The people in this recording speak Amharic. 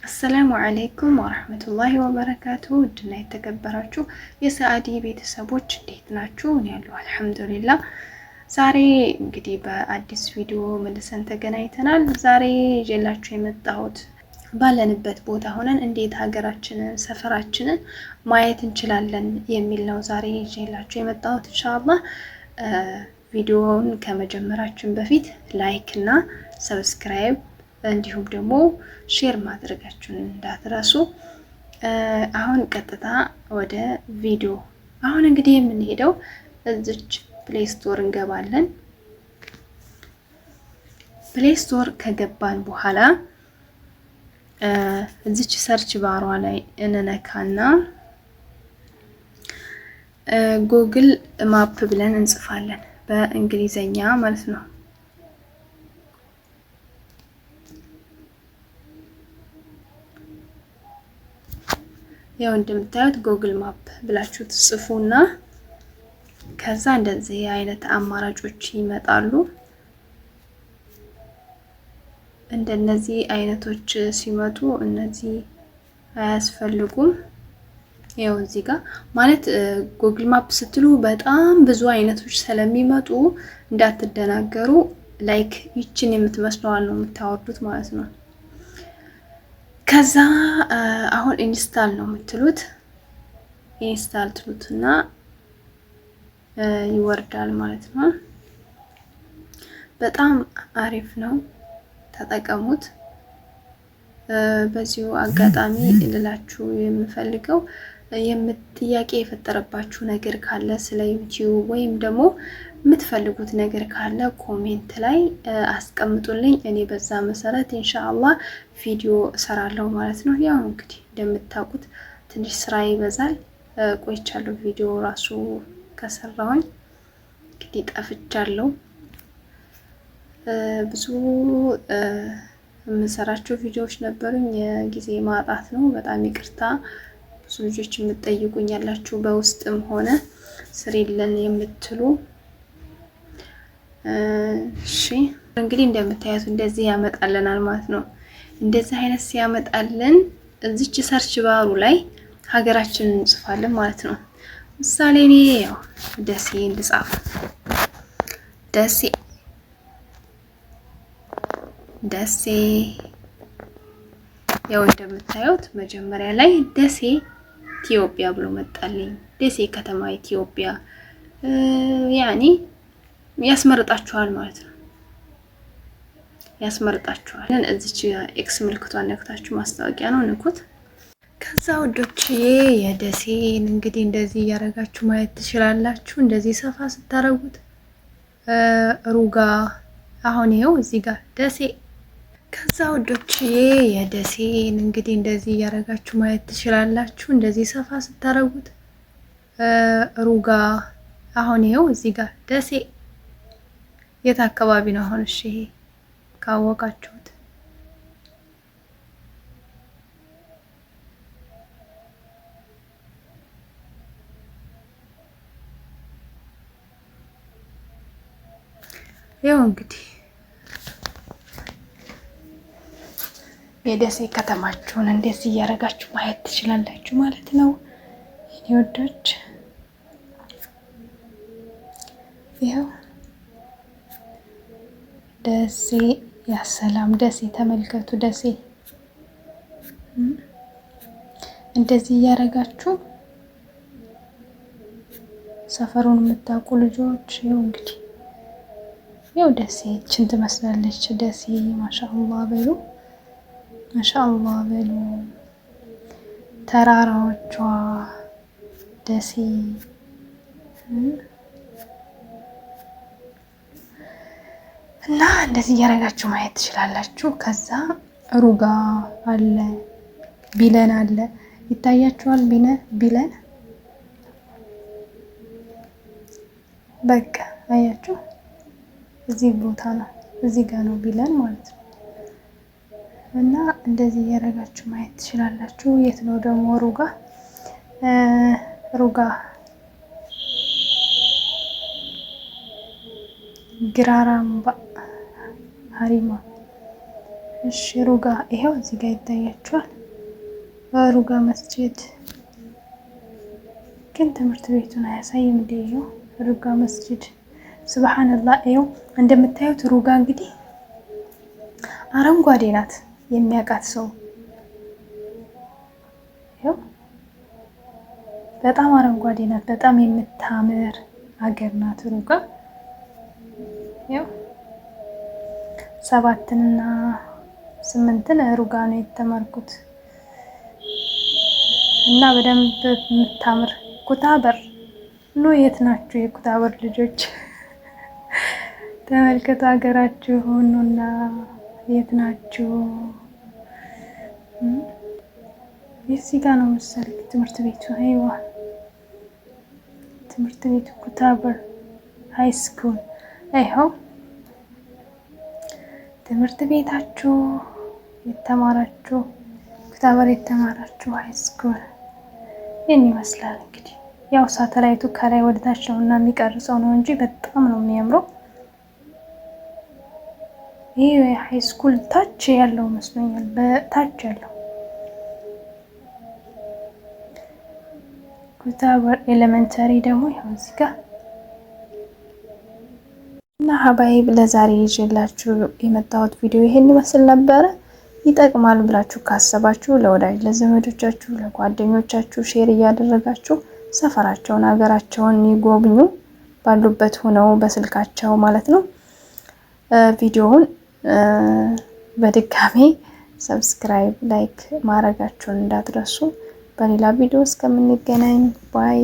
السلام عليكم ورحمة الله وبركاته። ውድና የተከበራችሁ የሰአዲ ቤተሰቦች እንዴት ናችሁ? እኔ ያለሁ الحمد لله። ዛሬ እንግዲህ በአዲስ ቪዲዮ መልሰን ተገናኝተናል። ዛሬ ይዤላችሁ የመጣሁት ባለንበት ቦታ ሆነን እንዴት ሀገራችንን ሰፈራችንን ማየት እንችላለን የሚል ነው። ዛሬ ይዤላችሁ የመጣሁት إن شاء الله። ቪዲዮውን ከመጀመራችን በፊት like እና subscribe እንዲሁም ደግሞ share ማድረጋችሁን እንዳትረሱ። አሁን ቀጥታ ወደ ቪዲዮ። አሁን እንግዲህ የምንሄደው እዚች Play Store እንገባለን። Play Store ከገባን በኋላ እዚች search bar ዋ ላይ እንነካና Google Map ብለን እንጽፋለን፣ በእንግሊዘኛ ማለት ነው። ያው እንደምታዩት Google Map ብላችሁ ትጽፉና ከዛ እንደዚህ አይነት አማራጮች ይመጣሉ። እንደነዚህ አይነቶች ሲመጡ እነዚህ አያስፈልጉም። ያው እዚህ ጋር ማለት Google Map ስትሉ በጣም ብዙ አይነቶች ስለሚመጡ እንዳትደናገሩ። Like ይችን የምትመስለዋል ነው የምታወርዱት ማለት ነው። ከዛ አሁን install ነው የምትሉት። Install ትሉትና ይወርዳል ማለት ነው። በጣም አሪፍ ነው፣ ተጠቀሙት። በዚሁ አጋጣሚ ልላችሁ የምፈልገው ጥያቄ የፈጠረባችሁ ነገር ካለ ስለ ዩቲዩብ ወይም ደግሞ የምትፈልጉት ነገር ካለ comment ላይ አስቀምጡልኝ። እኔ በዛ መሰረት إن شاء الله ቪዲዮ እሰራለሁ ማለት ነው። ያው እንግዲህ እንደምታውቁት ትንሽ ስራ ይበዛል። ቆይቻለሁ ቪዲዮ ራሱ ከሰራሁኝ እንግዲህ ጠፍቻለሁ። ብዙ የምንሰራቸው ቪዲዮዎች ነበሩኝ፣ የጊዜ ማጣት ነው። በጣም ይቅርታ። ብዙ ልጆች የምትጠይቁኝ ያላችሁ በውስጥም ሆነ ስሪልን የምትሉ እሺ፣ እንግዲህ እንደምታዩት እንደዚህ ያመጣልናል ማለት ነው። እንደዚህ አይነት ሲያመጣልን እዚች search bar ኡ ላይ ሀገራችንን እንጽፋለን ማለት ነው። ምሳሌ እኔ ያው ደሴ እንድጻፍ፣ ደሴ ደሴ። ያው እንደምታዩት መጀመሪያ ላይ ደሴ ኢትዮጵያ ብሎ መጣልኝ። ደሴ ከተማ ኢትዮጵያ ያኒ ያስመርጣችኋል ማለት ነው። ያስመርጣችኋል። እዚች X ምልክቷን ነክታችሁ ማስታወቂያ ነው ንኩት። ከዛ ውዶችዬ የደሴን እንግዲህ እንደዚህ እያደረጋችሁ ማየት ትችላላችሁ። እንደዚህ ሰፋ ስታረጉት ሩጋ አሁን ይኸው እዚህ ጋር ደሴ። ከዛ ውዶችዬ የደሴን እንግዲህ እንደዚህ እያደረጋችሁ ማየት ትችላላችሁ። እንደዚህ ሰፋ ስታረጉት ሩጋ አሁን ይኸው እዚህ ጋር ደሴ የት አካባቢ ነው አሁን? እሺ ይሄ ካወቃችሁት ያው እንግዲህ የደሴ ከተማችሁን እንደዚህ እያደረጋችሁ ማየት ትችላላችሁ ማለት ነው። የኔ ወዶች ይኸው ደሴ ያሰላም ደሴ ተመልከቱ። ደሴ እንደዚህ እያደረጋችሁ ሰፈሩን የምታውቁ ልጆች ይኸው እንግዲህ ያው ደሴ ይችን ትመስላለች። ደሴ ማሻአላህ በሉ፣ ማሻአላህ በሉ። ተራራዎቿ ደሴ እና እንደዚህ እያደረጋችሁ ማየት ትችላላችሁ። ከዛ ሩጋ አለ፣ ቢለን አለ፣ ይታያችኋል። ቢለን በቃ አያችሁ፣ እዚህ ቦታ ነው፣ እዚህ ጋር ነው ቢለን ማለት ነው። እና እንደዚህ እያደረጋችሁ ማየት ትችላላችሁ። የት ነው ደግሞ ሩጋ? ሩጋ ግራራምባ ሀሪማ። እሺ ሩጋ ይሄው እዚህ ጋር ይታያችኋል። ሩጋ መስጂድ ግን ትምህርት ቤቱን አያሳይም እንዴ? ይኸው ሩጋ መስጂድ ስብሓንላህ። ይኸው እንደምታዩት ሩጋ እንግዲህ አረንጓዴ ናት። የሚያውቃት ሰው ይኸው በጣም አረንጓዴ ናት። በጣም የምታምር አገር ናት ሩጋ። ይኸው 7ንና 8ን ሩጋ ነው የተማርኩት እና በደንብ የምታምር ኩታበር ኑ፣ የት ናችሁ የኩታበር ልጆች? ተመልከቱ ሀገራችሁ ኑና፣ የት ናችሁ? የዚህ ጋ ነው መሰለኝ ትምህርት ቤቱ። አይዋ፣ ትምህርት ቤቱ ኩታበር high school። ይኸው ትምህርት ቤታችሁ የተማራችሁ፣ ኩታበር የተማራችሁ high school ይህን ይመስላል። እንግዲህ ያው ሳተላይቱ ከላይ ወደታች ነው እና የሚቀርጸው ነው እንጂ በጣም ነው የሚያምረው። ይህ high school ታች ያለው መስሎኛል። በታች ያለው ኩታበር elementary ደግሞ ይኸው እዚህ ጋር። እና ሀባይብ፣ ለዛሬ ይዤላችሁ የመጣሁት ቪዲዮ ይሄን ይመስል ነበረ። ይጠቅማል ብላችሁ ካሰባችሁ ለወዳጅ ለዘመዶቻችሁ፣ ለጓደኞቻችሁ share እያደረጋችሁ ሰፈራቸውን፣ ሀገራቸውን ይጎብኙ ባሉበት ሆነው በስልካቸው ማለት ነው። ቪዲዮውን በድጋሜ subscribe፣ like ማድረጋችሁን እንዳትረሱ። በሌላ ቪዲዮ እስከምንገናኝ bye።